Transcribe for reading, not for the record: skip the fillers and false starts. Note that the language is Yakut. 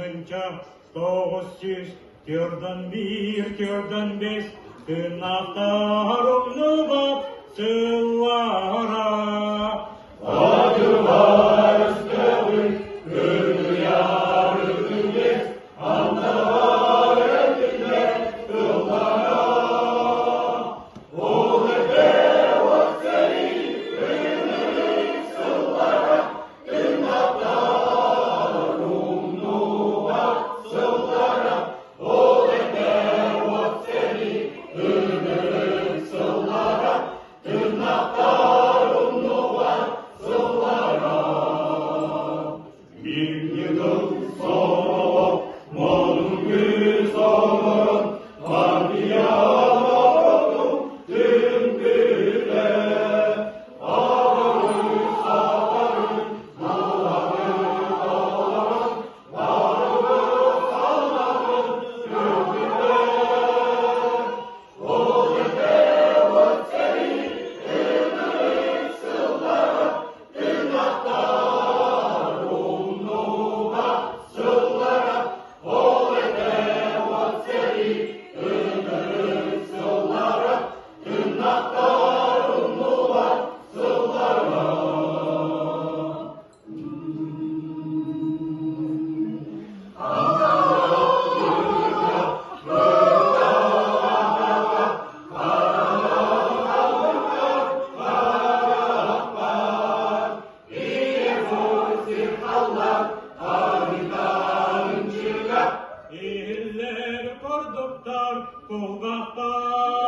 1941 45 тыыннаахтар умнубат сыллара. Адьырҕа өстөөҕүн кыргыйар үтүмэс андаҕар этиллэр тыллара. Ол эрдэ от сэрии ынырык сыллара тыыннаахтар умнубат сыллара. Ол эрдэ от сэрии ынырык сыллара тыыннаахтар умнубат сыллара. Мин сомоҕо модун солорон армияларым түмпүтэ. Аҕары саҕары булары толорон барыбы салларын сүрбүтэ. Ол этэ сэрии ынырык сыллара тыыннахтар умнубат сыллара ол этэ сэрии ынырык сыллара тыыннахтар умнубат сыллара. Иһиллэр курдуктар кулгаахтар.